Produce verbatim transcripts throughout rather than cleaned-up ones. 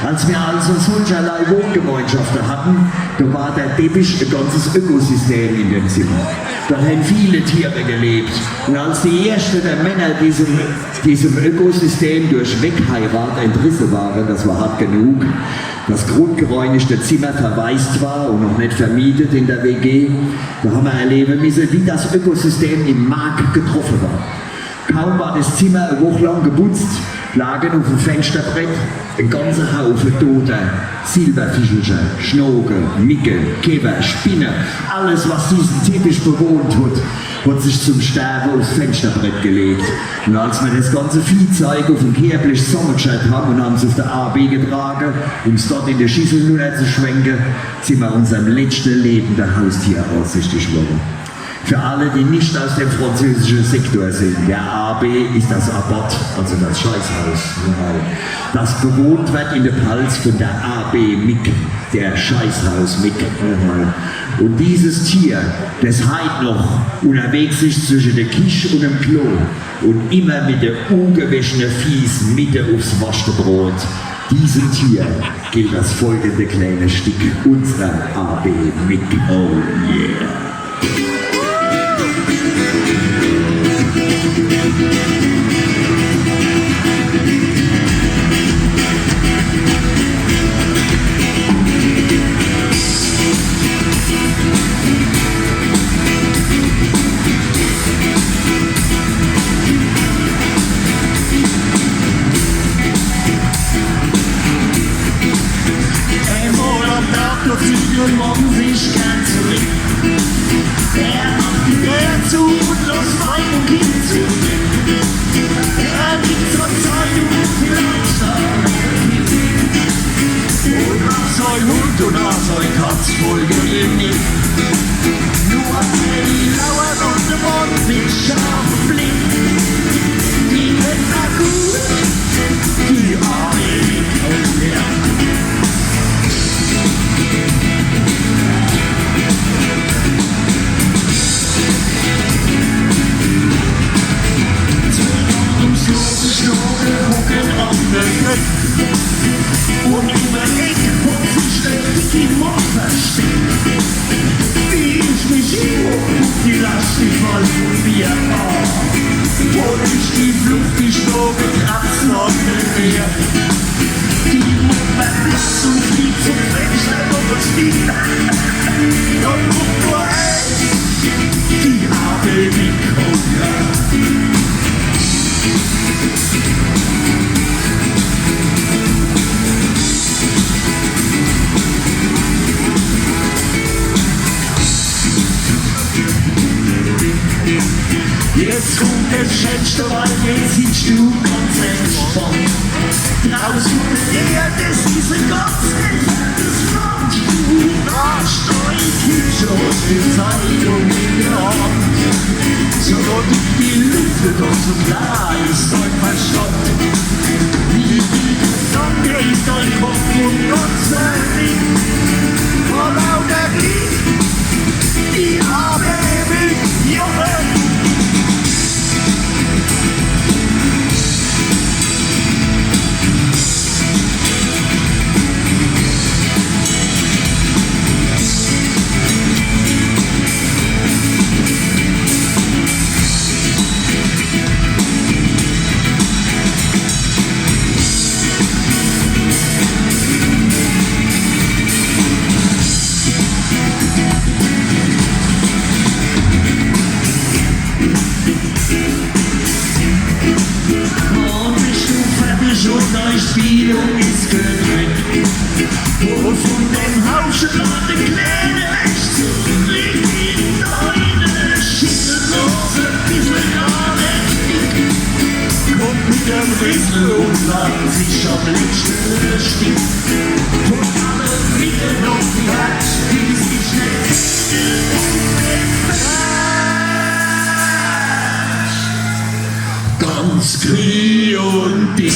Als mir also solcherlei Wohngemeinschafte hatten, do war der Teppich e ganzes Ökosystem in dem Zimmer. Do hän viele Tiere gelebt. Un als die erschte der Männer diesem, diesem Ökosystem durch Wegheirat entrisse waren, das war hart genug, das grundgereinigte Zimmer verwaist war un noch net vermietet in der W G, do hammer erlewe misse, wie das Ökosystem im Mark getroffe war. Kaum war das Zimmer e Woch lang geputzt, lagen uf'm Fensterbrett e ganze Haufe toter Silberfichelcher, Schnoke, Micke, Käfer, Spinne, alles, was diesen Teppich bewohnt hat, hat sich zum Sterbe ufs Fensterbrett gelegt. Un als mir das ganze Viehzeig uf'm Kehrblech zusammegescharrt ham un ham's uf de A B getrage, um's dort in de Schissel nunnerzuschwenke, sin mir unserm letschte lebende Haustier ansichtig worre. Für alle, die nicht aus dem französischen Sektor sind, der A B ist das Abort, also das Scheißhaus. Das bewohnt wird in der Palz von der A B Mick, der Scheißhaus Mick. Und dieses Tier, das heit noch unterwegs ist zwischen der Kich und dem Klo und immer mit der ungewäschene Fieß mitte aufs Waschte droht, diesem Tier gilt das folgende kleine Stück unserer A B Mick. Oh yeah. Einmal am Tag, da zieht ihr Mann sich gern zurück. Er macht die Tür zu und lässt Weib und Kind zurück. Er liegt zur Zeit und vielleicht auch. Und auch sein Hund und auch seine Katze folgen ihm nicht. Nur sie lauern und warten mit scharfem Blick. Die Welt war gut, die arme Mick. Zum Schluss, Schnuckel, Huckel und Böcke. Und immer ich, wo sich der Dicky Mock versteckt. Wie ich mich hier auf die Last von mir war. Wo ich die Flucht, die Schnuckel, Kratz noch mehr. Die Mutter platzt und fliegt zum Fenster und spielt. Und guckt nur, hey, die arme Mick. Jetzt kommt das Schönste, weil jetzt sitzt du ganz entspannt. Draußen, ja, das ist ein ganz entferntes Land. Du warst ein Kind, schon die Zeitung in der Hand. So, die Luft wird uns so klar, ist dein Verstand. Wie die Gedanke ist dein Kopf und Gott sei Dank vor lauter Glück. Die arme Mick, Junge. Komm, ich rufe dich und dein Spiel ist gedreht. Und von dem Haus schon mal den kleinen Rechts liegt in deine Schüssel los, ein bisschen gar nicht. Kommt mit dem Rissel und lacht sich am letzten Stück. Von allen Mitteln auf die Hand, die sich nicht ganz grün und dick.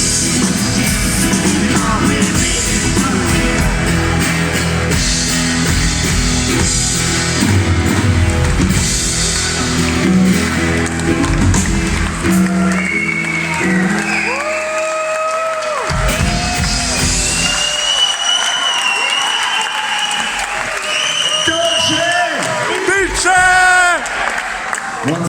Once